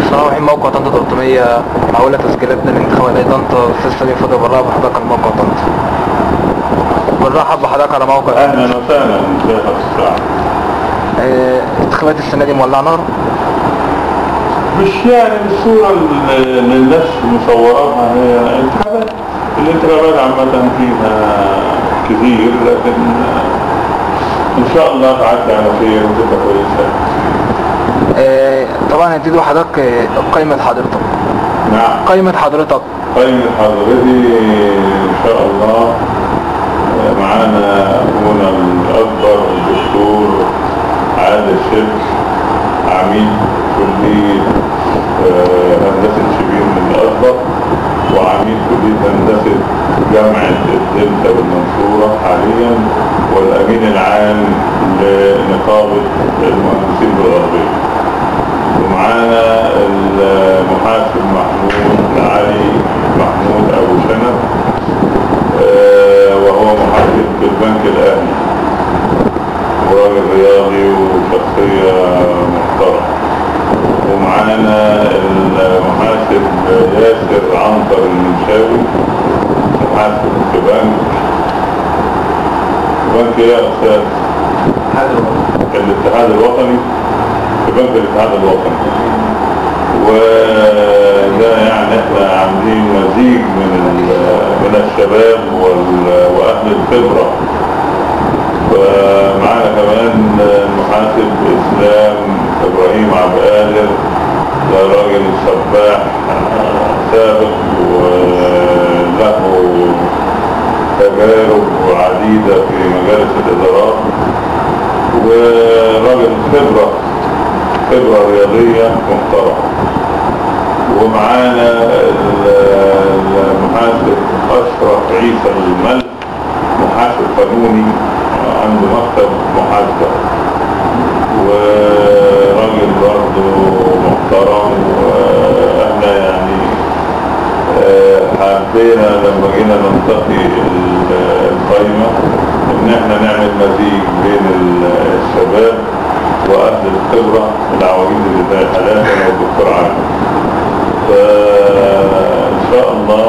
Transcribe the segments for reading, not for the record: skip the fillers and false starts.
بسم الله الرحمن الرحيم. موقع طنطا 300 معقولة تسجيلاتنا الانتخابات طنطا. استاذ سامي فضل برحب بحضرتك على موقع طنطا. برحب بحضرتك على موقع. اهلا وسهلا شيخ الساعة. انتخابات السنة دي مولعة نار؟ مش يعني بالصورة اللي الناس مصوراها، هي انتخابات، الانتخابات عامة فيها كتير، لكن ان شاء الله تعدي على خير وتبقى كويسة. طبعا هنبتدي بحضرتك قائمة حضرتك. نعم، قائمة حضرتك. قائمة حضرتي ان شاء الله معانا اخونا الاكبر الدكتور عادل شبل، عميد كلية هندسة شبين من الأكبر، وعميد كلية هندسة جامعة الدلتا بالمنصورة حاليا، والأمين العام لنقابة المهندسين بالغربية. ومعانا المحاسب محمود علي محمود أبو شنب، وهو محاسب بالبنك الأهلي، وراجل رياضي وشخصية محترمة. ومعانا المحاسب ياسر عنتر المنشاوي، محاسب في بنك ايه يا استاذ؟ الاتحاد الوطني، في بنك الاتحاد الوطني. وده يعني احنا عاملين مزيج من الشباب واهل الخبرة. ومعانا كمان المحاسب اسلام ابراهيم عبد القادر، ده راجل سباح سابق وله تجارب عديدة في مجالس الإدارات، وراجل خبرة رياضية محترمة. ومعانا المحاسب أشرف عيسى الملك، محاسب قانوني عنده مكتب محاسبة، وراجل برضه محترم. واحنا يعني حبينا لما جينا ننتقي القايمة ان احنا نعمل مزيج بين الشباب واهل الخبرة العواجيز اللي زي حالاتنا والدكتور عادل. فان شاء الله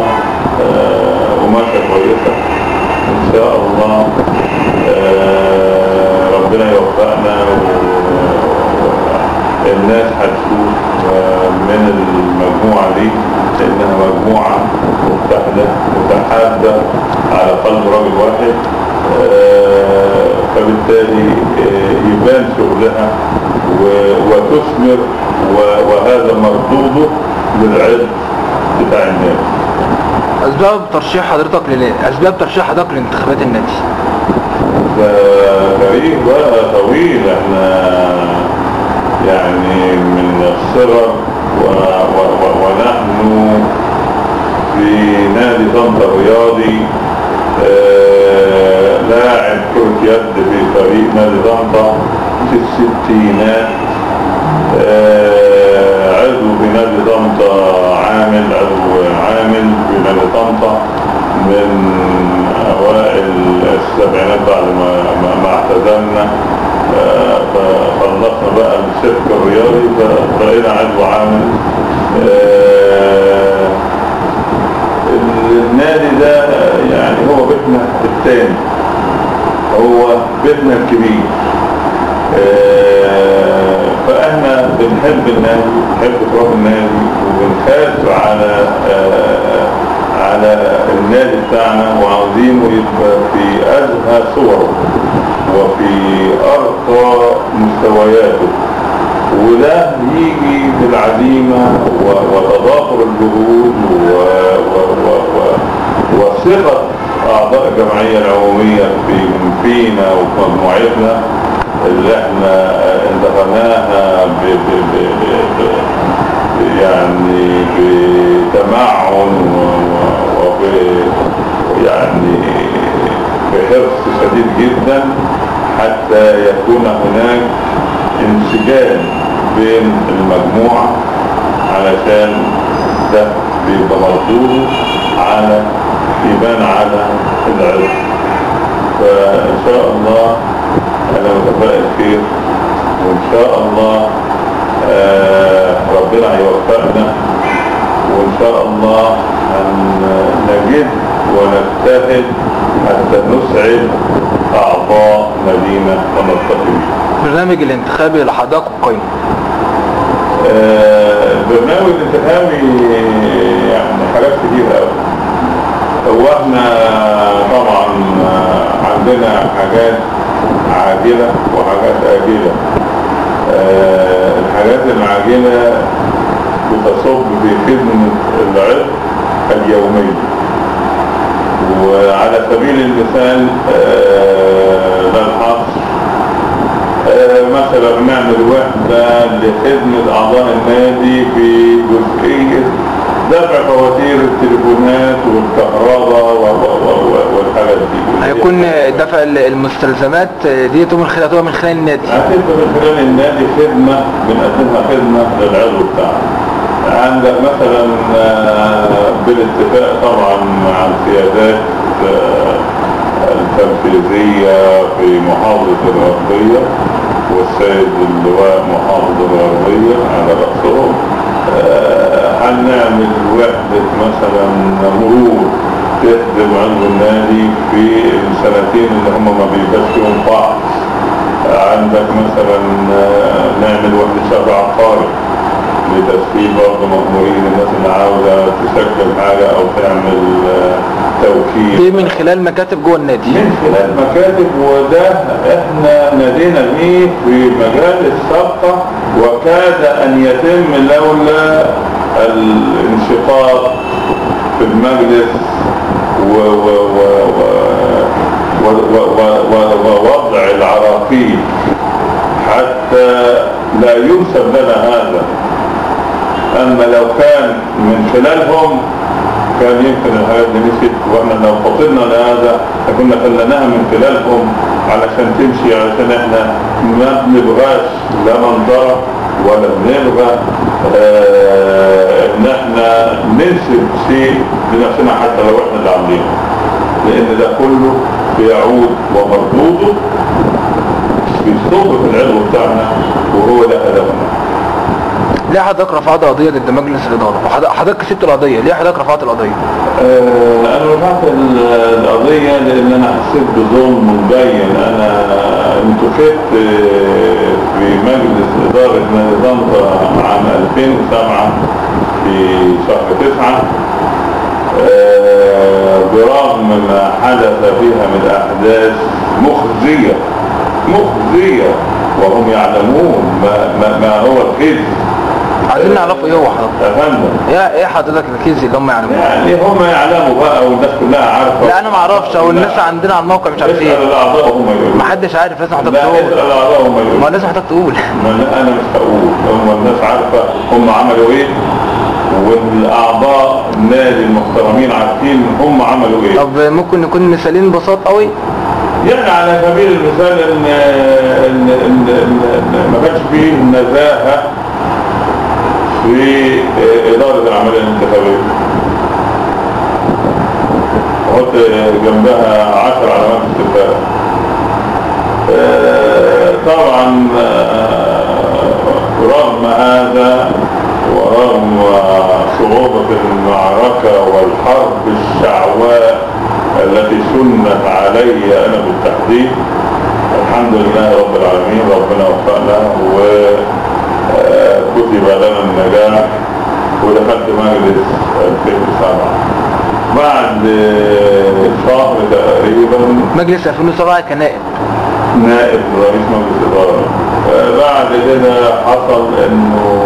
قماشة كويسة ان شاء الله، ربنا يوفقنا والناس هتشوف من المجموعة دي انها مجموعة متحدة متحابة على قلب رجل واحد، فبالتالي يبان شغلها وتثمر، وهذا مردودة للعد بتاع الناس. اسباب ترشيح حضرتك اسباب ترشيح حضرتك لانتخابات النادي؟ ده تاريخ بقى طويل، احنا يعني من الصغر ونحن في نادي طنطا الرياضي، لاعب كرة يد في فريق نادي طنطا في الستينات، عضو في نادي طنطا، عامل عضو عامل في نادي طنطا من أوائل السبعينات بعد ما اعتزلنا، فخلصنا بقى السلك الرياضي فبقينا عضو عامل. النادي ده يعني هو بيتنا الثاني، هو بيتنا الكبير، فاحنا بنحب النادي، بنحب تراب النادي، وبنخاف على النادي بتاعنا، وعاوزينه يبقى في ازهى صوره وفي ارقى مستوياته، وده يجي بالعزيمه وتضافر الجهود وثقه اعضاء الجمعية العمومية فينا وفي مجموعتنا اللي احنا انتخبناها يعني بتمعن وب يعني بحرص شديد جدا، حتى يكون هناك انسجام بين المجموعة، علشان ده بيبقى مردودة على يبان على العرض. فإن شاء الله أنا متفائل خير، وإن شاء الله ربنا ربنا هيوفقنا، وان شاء الله هنجد ونجتهد حتى نسعد اعضاء مدينة ونرتقي بيها. البرنامج الانتخابي لحضرتك قيمة. البرنامج الانتخابي يعني حاجات كتير قوي. هو احنا طبعا عندنا حاجات عاجلة وحاجات آجلة. الحاجات العاجلة بتصب في خدمة العضو اليومية، وعلى سبيل المثال لا الحصر، مثلا بنعمل وحدة لخدمة أعضاء النادي في جزئية دفع فواتير التليفونات والكهرباء والحاجات دي. هيكون دفع المستلزمات دي هتبقى من خلال النادي. هتبقى من خلال النادي، خدمة بنقدمها، خدمة للعضو بتاعنا. عندك مثلا بالاتفاق طبعا مع القيادات التنفيذية في محافظة الغربية والسيد اللواء محافظ الغربية على رأسهم، هنعمل وحدة مثلا مرور تخدم عضو النادي في السنتين اللي هم ما بيبقاش فيهم فحص. عندك مثلا نعمل وحدة شهر عقاري لتسهيل برضه مأمورين الناس اللي عاوزة تسجل حاجة أو تعمل توكيل. دي من خلال مكاتب جوه النادي. من خلال مكاتب، وده احنا نادينا بيه في مجالس سابقة وكاد أن يتم لولا الانشقاق في المجلس ووضع العراقيل حتى لا ينسب لنا هذا. أما لو كان من خلالهم كان يمكن الحاجات دي مشيت، واحنا لو فطرنا لهذا كنا خليناها من خلالهم علشان تمشي، علشان احنا ما بنبغاش لا منظره ولا بنبغى ان احنا ننسب شيء لنفسنا حتى لو احنا اللي عاملينه، لان ده كله بيعود ومردوده بيصب في العضو بتاعنا، وهو ده هدفنا. ليه حضرتك رفعت قضية ضد مجلس الإدارة؟ حضرتك كسبت القضية، ليه حضرتك رفعت القضية؟ أنا رفعت القضية لأن أنا حسيت بظلم مبين. أنا انتخبت في مجلس إدارة نادي طنطا عام 2007 في شهر 9، برغم ما حدث فيها من أحداث مخزية مخزية، وهم يعلمون ما هو الخزي. عايزين نعرفه ايه هو حضرتك؟ يا فندم يا ايه حضرتك الخزي اللي هم يعلموه؟ يعني هم يعلموا بقى والناس كلها عارفه. لا انا ما اعرفش، او الناس عندنا على الموقع مش عارفين. اسال الاعضاء هم يقولوا. ما حدش عارف، لازم حضرتك تقول. لا اسال الاعضاء هم يقولوا. ما لازم حضرتك تقول. ما انا مش هقول، هم الناس عارفه هم عملوا ايه، والاعضاء النادي المحترمين عارفين هم عملوا ايه. طب ممكن نكون مثالين بساط قوي؟ يعني على سبيل المثال ان ان ان, إن ما كانش فيه نزاهة في إدارة العملية الانتخابية. حط جنبها 10 علامات استفهام. طبعا رغم هذا ورغم صعوبة المعركة والحرب الشعواء التي سنت علي أنا بالتحديد، الحمد لله رب العالمين، ربنا وفقنا وكتب لنا النجاح، ودخلت مجلس 2007 بعد شهر تقريبا. مجلس 2007 كنائب، نائب رئيس مجلس إدارة. بعد كده حصل انه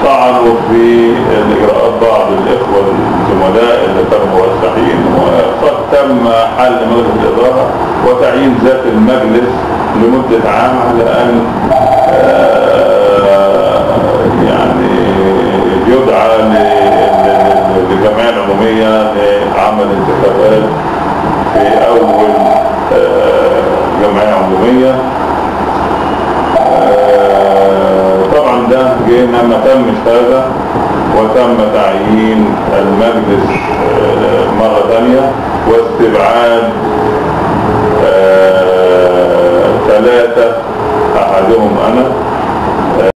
طعنوا في الإجراءات بعض الإخوة الزملاء اللي كانوا مرشحين، وقد تم حل مجلس الإدارة وتعيين ذات المجلس لمدة عام على أن يعني يدعى للجمعية العمومية لعمل انتخابات في أول جمعية عمومية. طبعا ده جينا ما تمش هذا، وتم تعيين المجلس مرة ثانية واستبعاد 3، أحدهم أنا،